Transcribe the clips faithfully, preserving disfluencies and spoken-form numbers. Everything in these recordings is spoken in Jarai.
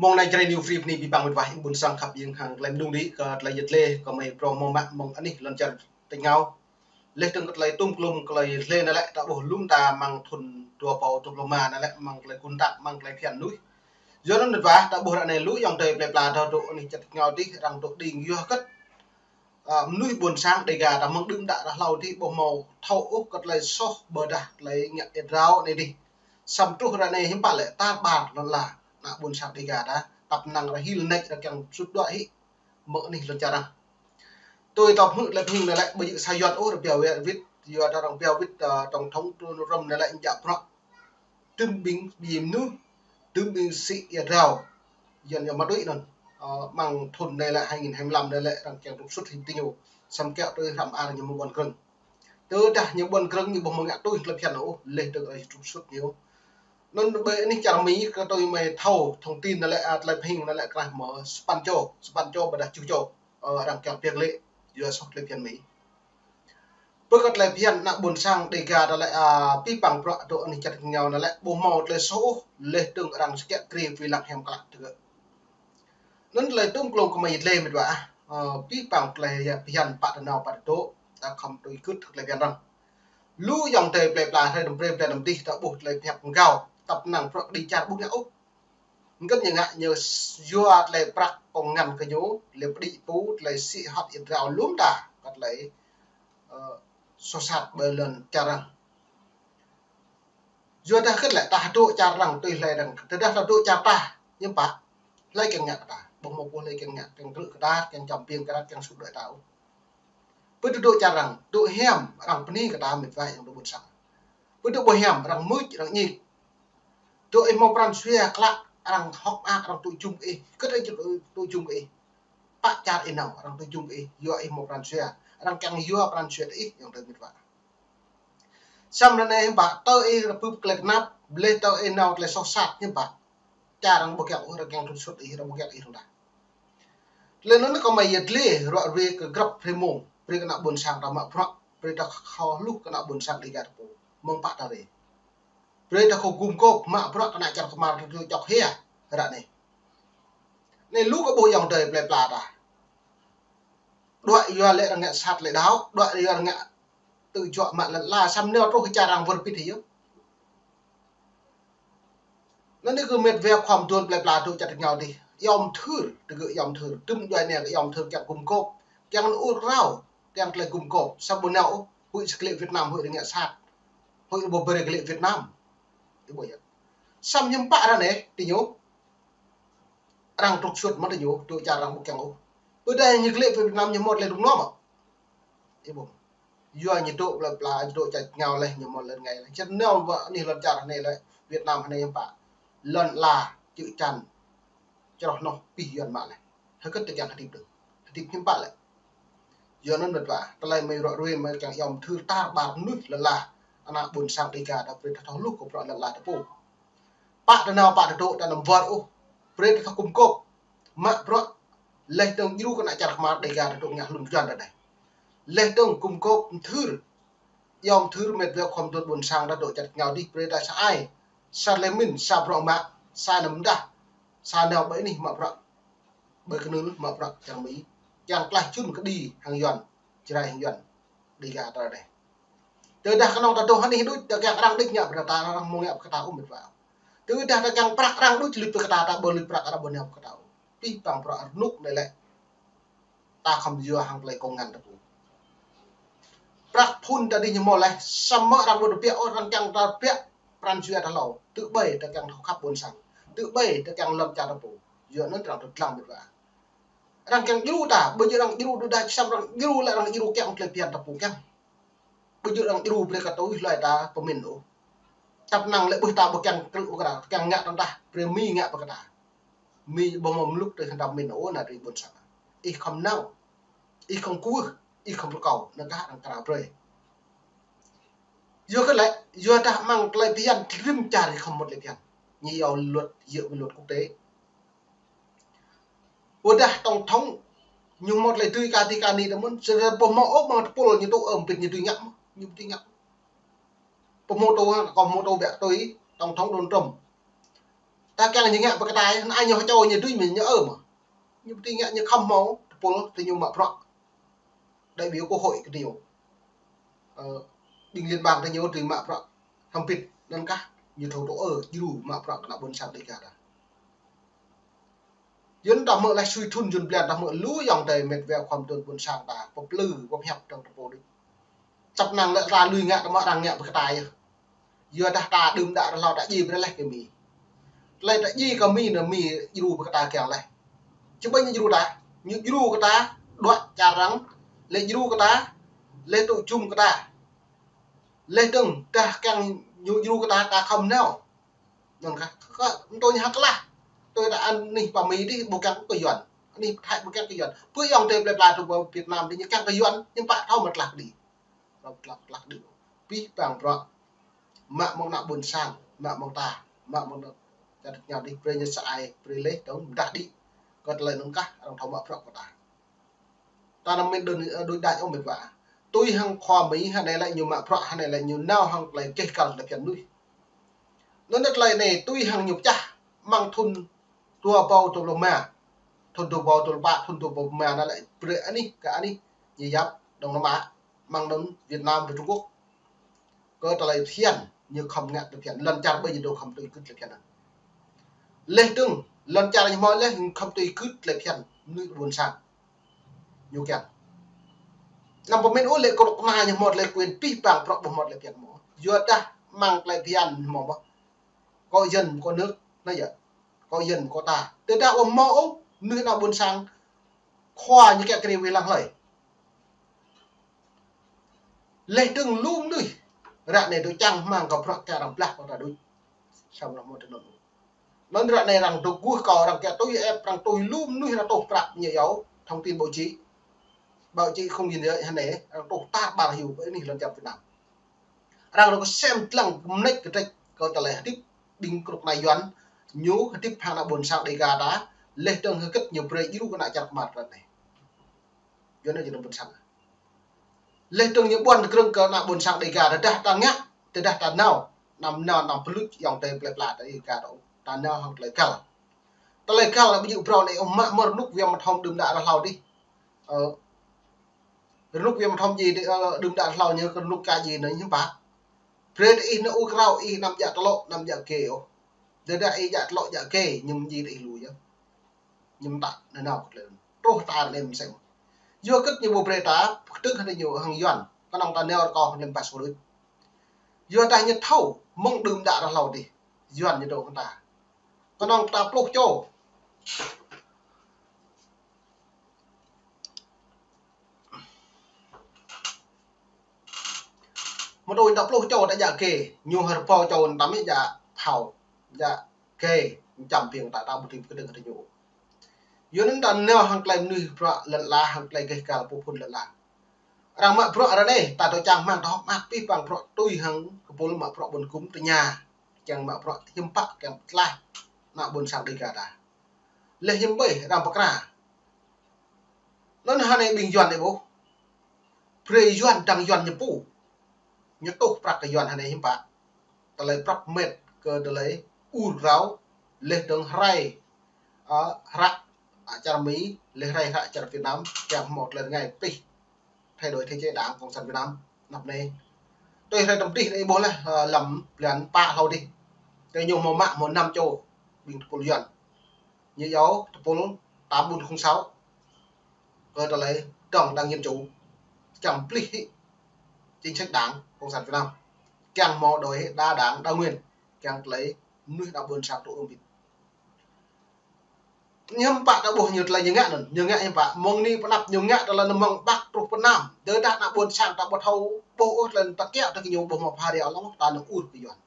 Mơ̆ng anai Jrai New Free anai ƀing ƀăng mĕt wa ƀôn sang khăp ƀing hăng tơlơi mơnung đĭ kơ tơlơi yet lĕ kơ mơi prong mơ̆ng mă mơ̆ng anih lŏn čar tơngao. Lĕ tơ̆ng kơ tơlơi tum klum kơ tơlơi yet lĕ anai lĕ ta ƀuh lŏm ta mơ̆ng thun dua rơbâo dua pluh rơma anai lĕ mơ̆ng tơlơi kơnăl mơ̆ng tơlơi phiăn nuih. Yua anŭn mĕt wa ta ƀuh ră anai lu ayŏng adơi plơi pla ta dŏ anih čar tơngao dih arăng dŏ đing yua hơget. Ơ, mơnuih ƀôn sang Dêga ta mơ̆ng đưm đă ta hlâo dih ƀu hmâo thâo ôh kơ tơlơi soh ƀôdah tơlơi ngă ia drao anai dih. Samơ̆ truh ră anai hiư̆m pă lĕ tar ƀar lŏn ala ană ƀôn sang Dêga ta tăp năng ră hil nač ră kiăng sut đuaĭ hĭ mơ̆ng anih lŏn čar arăng. Tui tơlơi hmư̆ tơlơi pơhing anai lĕ ƀu djơ̆ sa Yuăn ôh arăng pioh wĭt, yua ta arăng pioh wĭt, ơ, tổng thống Donald Trump anai lĕ djă bruă tơm ƀing ƀing mơnuih, tơm ƀing sĭ ia drao. Yuăn yua ma đuaĭ anŭn. Ơ, mơ̆ng thun anai lĕ hai nghìn hai mươi lăm anai lĕ arăng kiăng trục xuất hĭ tơñu. Samơ̆ kiăng tui hrăm ar ñu mơ̆ng ƀôn krơ̆ng. Tơdah ñu ƀôn krơ̆ng ñu ƀu hmâo ngă tui tơlơi phiăn ôh, lĕ tơ̆ng arăng trục xuất ñu. Anŭn ƀơi anih čar Mi kơ tui mơi thâo thông tin anai lĕ, ơ, tơlơi pơhing anai lĕ krah mơ̆ sapăn čô, sapăn čô ƀôdah tơjuh čô. Ơ, arăng kiăng piăk lĕ, yua soh tơlơi phiăn Mi. Pơ kơ tơlơi phiăn ană ƀôn sang Dêga ta lĕ, ơ, ƀing ƀăng bruă dŏ anih čar tơngao anai lĕ ƀu hmâo tơlơi soh ôh, lĕ tơ̆ng arăng sơkĕ krê pui lăng hiam klă tơgơ̆. Anŭn tơlơi tum klung kơ mơi yet lĕ mĕt wa, ơ, ƀing ƀăng tơlơi phiăn pă tơnao pă tơdŏ, ta khŏm tui gưt tơlơi phiăn arăng. Lu ayŏng adơi plơi pla hrơi năm brơi plơi năm dih ta ƀuh tơlơi phiăn pơgao, tăp năng bruă kơđi čar ƀu ngă ôh. Hơget ñu ngă, ñu yua tơlơi prăk kông ngăn kơ ñu, lĕ pơđĭ pô, tơlơi sĭ hŏt ia drao lŏm ta, kơ tơlơi, ơ, soh sat ƀơi lŏn čar arăng. Yua dah hơget lĕ ta dŏ čar arăng tui hlơi arăng, tơdah ta dŏ čar ta, hiư̆m pă, hlơi kiăng ngă kơ ta, ƀu hmâo pô hlơi kiăng ngă, kiăng krư̆ kơ ta, kiăng čăm ƀing kơ ta, kiăng sut đuaĭ ta ôh. Pơ dŏ čar arăng, dŏ hiam arăng bơni kơ ta mĕt wa ayŏng adơi ƀôn sang. Pơ dŏ ƀu hiam arăng mưč, arăng ñik. Dŏ ih hmâo pran jua klă, arăng hơ̆k mơak, arăng tŭ jum ih. Hơget ih tŭ jum ih. Pă čar ih nao, arăng tŭ jum ih. Yua ih hmâo pran jua. Arăng kiăng yua pran jua ih, ayŏng adơi mĕt wa. Samơ̆ ră anai hiư̆m pă, tơ ih rơbưp tơlơi kơnăp, lĕ tơ ih nao tơlơi soh sat hiư̆m pă. Čar arăng ƀu kiăng ôh, arăng kiăng trục xuất ih, arăng ƀu kiăng ih arăng dah. Lĕ anŭn kơ mơi yet lĕ ruă ruê kơ grăp hrơi mông, brơi kơ ană ƀôn sang ta mă bruă, brơi ta khŏm hluh kơ ană ƀôn sang Dêga ta pô, mơ̆ng pă ta rê. Brơi ta khŏm gum gôp mă bruă kơ ană čar kơmar ta dŏ čŏk hia, ră anai. Anai lu kơ ƀuh ayŏng adơi plơi pla ta. Đuaĭ yua lĕ arăng ngă sat lĕ đao, đuaĭ yua arăng ngă tơjuă mă lŏn ala, samơ̆ nao truh čar arăng wơr bĭt hĭ yơh. Anŭn anai kơ mĕt wa khŏm dŏ plơi pla dŏ čar tơngao dih. Yom thur, tơgơ̆ yom thur. Tơm djuai ania kơ yom thur kiăng gum gôp. Kiăng ur rao, kiăng tơlơi gum gôp. Samơ̆ ƀu nao ôh, huĭ sơklĕ Việt Nam, huĭ arăng ngă sat. Huĭ ƀu brơi klĕ Việt Nam. Ih ƀuh yơh. Samơ̆ hiư̆m pă ră anai, tơñu. Arăng trục xuất mă tơñu, dŏ čar arăng ƀu kiăng ôh. Pơ đai ñu klĕ Việt Nam ñu hmâo tơlơi rŭng răng mơ̆. Ih ƀuh. Yua ñu dŏ plơi pla, ñu dŏ čar tơngao lĕ, ñu hmâo lŏn ngai lĕ. Čar nao mă anih lŏn čar anai lĕ, Việt Nam anai hiư̆m pă. Lŏn ala, čư̆ čan, čroh noh, pih Yuăn mă lĕ. Hơget ta kiăng hơdip dơ̆ng. Hơdip hiư̆m pă lĕ. Yua anŭn mĕt wa, tơlơi mơi ruă ruê mơi kiăng yom thur tar ƀar mơnuih lŏn ala. Ană ƀôn sang Dêga ta brơi ta thâo hluh kơ bruă lŏn ala ta pô. Pă tơnao pă tơdŏ ta anăm wơr ôh. Brơi ta thâo gum gôp. Mă bruă. Lĕ tơ̆ng djru kơ ană čar kơmar Dêga ta dŏ ngă hlŭn Yuăn ta dêh. Lĕ tơ̆ng gum gôp thur. Yom thur mĕt wa khŏm dŏ ƀôn sang ta dŏ čar tơngao dih brơi ta sa ai. Sa tơlơi pơmĭn, sa bruă mă, sa anăm dah. Sa nao ƀơi anih mă bruă. Ƀơi kơnưl mă bruă čar Mi. Kiăng klaih čun kơđi hăng Yuăn. Jrai hăng Yuăn. Dêga ta dêh. Tơdah kơnơ̆ng ta dŏ hơnih đôč, ta kiăng arăng đôč ngă pơ ta, arăng hmâo ngă pơ ta ôh mĕt wa. Tơdah ta kiăng prăk arăng đôč, lui pơ ta, ta ƀu lui prăk arăng ƀu nao pơ ta ôh. Pih păng prăk arăng rơnŭk anai lĕ. Ta khŏm yua hăng tơlơi kông ngăn ta pô. Prăk phun ta dih ñu hmâo lĕ, samơ̆ arăng ƀu tơbiă ôh, arăng kiăng ta tơbiă pran jua ta hlâo. Tơƀơi ta kiăng thâo khăp ƀôn sang. Tơƀơi ta kiăng lŏn čar ta pô. Yua anŭn arăng tơdlăng mĕt wa. Arăng kiăng djru ta, ƀu djơ̆ arăng djru đôč đa, samơ̆ arăng djru lĕ arăng djru kiăng tơlơi phiăn ta pô kiăng. Ƀu djơ̆ arăng djru brơi kơ tui hlơi ta pơmĭn ôh. Tăp năng lĕ ƀuh ta ƀu kiăng krư̆ ôh kơ ta, kiăng ngă tơdah, brơi Mi ngă pơ kơ ta. Mi ƀu hmâo mlŭk tui hăng ta pơmĭn ôh ană tui ƀôn sang. Ih khŏm nao, ih khŏm kwưh, ih khŏm rơkâo, anŭn kah arăng krao brơi. Yua kơ lĕ, yua dah mơ̆ng tơlơi phiăn, rĭm čar ih khŏm hmâo tơlơi phiăn. Ñu iâu luật, yua luật quốc tế. Ƀôdah tổng thống, ñu hmâo tơlơi dưi kơ tih kơ anai tơ mơ̆n, sơrơbâo hmâo ôh mơ̆ng tơpul ñu tŭ ơm pĭt ñu dưi ngă mơ̆n, ñu dưi ngă. Pơhmô tŭ, kâo hmâo tŭ biă tui, tổng thống Donald Trump. Ta kiăng ñu ngă pơkơtai, anai ñu hơčô ñu dưi mơ̆n ñu ơ mơ̆n. Ñu pơtĭ ngă ñu khŏm hmâo, tơpul tơ ñu mă bruă. Đại biểu quốc hội kơ ñu. Ơ, ƀing liên bang tơ ñu dưi mă bruă. Hăm pit, anŭn kah, ñu thâo tơ ơ, djru mă bruă kơ ană ƀôn sang Dega ta. Yua anŭn ta hmư̆ laih sui thŭn Yuan blan ta hmư̆ lu ayŏng adơi met wa khua mơduôn ƀôn sang ta, pơplư, pơhiăp tơ̆ng tơpul đôč. Tăp năng lĕ ta lui ngă ta mă arăng ngă pơkơtai yơh. Yua dah ta đưm đă rơhlâo ta djai brơi laih kơ Mi. Tơlơi ta djai kơ Mi anŭn Mi djru pơkơtai kiăng laih. Či ƀing ñu djru ta, ñu djru kơ ta, đuaĭ čar arăng, laih djru kơ ta, laih tŭ jum kơ ta. Laih dơ̆ng, dah kiăng ñu djru kơ ta, ta khŏm nao. Anŭn kah, kơ, tui ñu hăng klah. Tui ta anih pơ Mi dih ƀu kiăng kơ Yuan. Anih Thái ƀu kiăng kơ Yuan. Pơ ayŏng adơi plơi pla tơ pơ Việt Nam dih ñu kiăng kơ Yuan, ñu pă thâo mă klah kơđi. Thâo klah, klah kơđi. Pih pang bruă. Mă mơ̆ng ană ƀôn sang, mă mơ̆ng ta, mă mơ̆ng ană čar ñu dih, brơi ñu sa ai, brơi laih dơ̆ng, mơdah đĭ. Kơ tơlơi anŭn kah, arăng thâo mă bruă kơ ta. Ta anăm mĭn đưm, ơ, đuaĭ đač ôh met wa. Tui hăng khua Mi, hơnai lĕ ñu mă bruă, hơnai lĕ ñu nao hăng tơlơi keh kăl tơlơi phiăn mơnuih. Anŭn tơlơi anai tui hăng ñu pơčah, mơ̆ng thŭn dua rơbâo dua pluh rơma. Thŭn dua rơbâo dua pluh pă, thŭn dua rơbâo rơma anŭn lĕ brơi anih kơ anih ñu yap Đông Nam Á, mơ̆ng anŭn Việt Nam ƀơi Trung Quốc. Kơ tơlơi phiăn, ñu khŏm ngă tơlơi phiăn, lŏn čar ƀơi ñu dŏ khŏm tui gưt tơlơi phiăn anŭn. Laih dơ̆ng, lŏn čar ñu hmâo laih, khŏm tui gưt tơlơi phiăn, mơnuih ƀôn sang. Ñu kiăng. Anăm pơmĭn ôh lĕ kơnuk kơna ñu hmâo tơlơi quyền pih pang bruă ƀu hmâo tơlơi phiăn hmâo. Yua dah mơ̆ng tơlơi phiăn hmâo mơ̆n. Có dân, có nước, anai yơh. Có dân, có ta. Tơdah ƀu hmâo ôh, mơnuih ană ƀôn sang, khua ñu kiăng kơ rĭ wai lăng hlơi. Laih dơ̆ng lu mơnuih, ră anai dŏ čang rơmang kơ bruă kiăng arăng blah kơ ta đôč. Samơ̆ hmâo tơnŭn. Anŭn ră anai arăng dŏ guh kơ arăng kiăng tui ĕp, arăng tui lu mơnuih arăng tŏh prăk ñu yua, thông tin báo chí. Báo chí không nhìn thấy hơnai, arăng tŏh tar ƀar hyu, ƀơi anih lŏn čar Việt Nam. Arăng dŏ kơsem dlăng kơ mơneč kơdrĕč kơ tơlơi hơdip ƀing kơnuk kơna Yuan, ñu hơdip hăng ană ƀôn sang Dega ta, laih dơ̆ng hơget ñu brơi djru kơ ană čar Khmer ră anai. Yuan ană čar ƀôn sang. Laih dơ̆ng ñu ƀuăn tơkrơ̆ng kơ ană ƀôn sang Dega, tơdah ta ngă, tơdah ta nao, anăm nao, anăm pơluč ayŏng adơi plơi pla ta Dega ta, ta nao hăng tơlơi găl. Tơlơi găl ƀu djơ̆ phrâo anai ôh, mă mơ̆ rơnŭk Việt Nam thom đưm đă rơhlâo dih. Ơ, rơnŭk Việt Nam thom djai dih, ơ, đưm đă rơhlâo ñu kơ rơnŭk ka djai anai hiư̆m pă. Brơi ih nao ur krao ih anăm djă tlŏ, anăm djă gê ôh. Tơdah ih djă tlŏ djă gê, ñu djai ih lu yơh. Ñu ta nanao kơ tơlơi. Truh ta anai mơsĕ mơ̆n. Yua hơget ñu ƀu brơi ta, pơkơdơ̆ng hăng ñu hăng Yuan. Kơnơ̆ng ta nao rơkâo lăm pas hruih. Yua dah ñu thâo, mơ̆ng đưm đă rơhlâo dih. Yuan ñu dŏ hăng ta. Kơnơ̆ng ta pluh čô. Mơ̆ tui ta pluh čô ta djă gê, ñu rơbâo čô ta mĭ djă phao, djă gê, čăm ƀing ta ta ƀu dưi pơkơdơ̆ng kơ ñu. Yua anŭn ta nao hăng tơlơi mơnuih bruă lŏn ala, hăng tơlơi gêh gal pơphun lŏn ala. Arăng mă bruă ră anai, ta dŏ čang rơmang ta hơ̆k mơak pih pang bruă tui hăng kơpul mă bruă ƀôn gum tơña. Kiăng mă bruă hiư̆m pă kiăng pơtlaih ană ƀôn sang Dega ta. Laih hiư̆m ƀơi arăng pơkra. Anŭn hơnai ƀing Yuan anai ƀuh. Brơi Yuan dăng Yuan ñu pô. Ñu tŏh prăk kơ Yuan hơnai hiư̆m pă. Tơlơi prăp met kơ tơlơi ur krao. Laih dơ̆ng hrơi, ơ, hră, ơ, čar Mi, laih hrơi hră čar Việt Nam, kiăng hmâo tơlơi rơngai pih. Thay đổi thể chế Đảng Cộng sản Việt Nam, anăp anai. Tui hrơi tơm tih anai ƀuh laih, ơ, lăm blan pă hlâo dih. Tơ ñu hmâo mă hmâo năm čô, ƀing tơpul Yuan. Ñu yua tơpul tám bốn không sáu. Kơ tơlơi trong Đảng Dân Chủ. Kiăng plih hĭ chính sách Đảng Cộng sản Việt Nam. Kiăng hmâo đổi đa đảng đa nguyên. Kiăng tơlơi mơnuih đa ƀôn sang tŭ ưm bit. Hiư̆m pă ta ƀuh ñu tơlơi ñu ngă anŭn, ñu ngă hiư̆m pă, mơ̆ng anai pơ anăp ñu ngă tơlơi anŭn mơ̆ng Bắc truh pơ Nam. Tơdah ană ƀôn sang ta ƀu thâo, ƀuh ôh tơlơi ta kiaŏ tơ kơ ñu ƀuh mă phara ôh, ta anŭn ur kơ Yuan.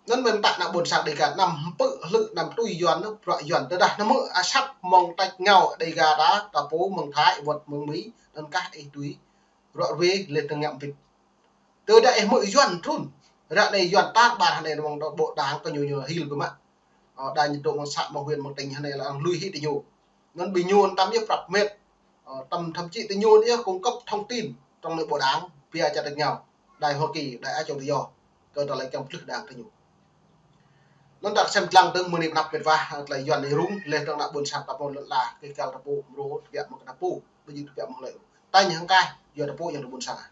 Anŭn mơ̆n ta ană ƀôn sang Dega anăm hơpư̆ hlư̆ anăm tui Yuan, bruă Yuan. Tơdah anăm hmư̆ asăp mơ̆ng tač ngao Dega ta, ta pô mơ̆ng Thái, wơ̆t mơ̆ng Mi, anŭn kah ih tui, bruă ruê lĕ tơ ngă bit. Tơdah ih hmư̆ Yuan trŭn. Ră anai Yuan tar ƀar hơnai rơmang dŏ ƀô̆ đảng kơ ñu ñu hil ƀu mă. Ơ, đa ñu dŏ mơ̆ng să mơ̆ng huyện mơ̆ng tỉnh hơnai lĕ arăng lui hĭ tơ ñu. Anŭn ƀing ñu tăm yơh prăp met. Ơ, tăm thậm chí tơ ñu yơh cung cấp thông tin trong nội bộ đảng, pia čar tač ngao. Đài Hoa Kỳ, Đài Á Châu Tự Do. Kơ tơlơi kiăng pơtlưh đảng tơ ñu. Anŭn ta sem lăng tơ̆ng mơ̆ng anai pơ anăp met wa, tơlơi Yuan anai rŭng, leh tơ̆ng ană ƀôn sang ta pô lŏn ala, kơ kăl ta pô mrô, tơbiă mơ̆ng kơ ta pô, ƀu djơ̆ tơbiă mơ̆ng hlơi. Tañ hăng kah, yua ta pô yang ta ƀôn sang.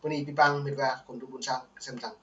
Bơni abih bang met wa, kơ ƀôn sang, sem lăng.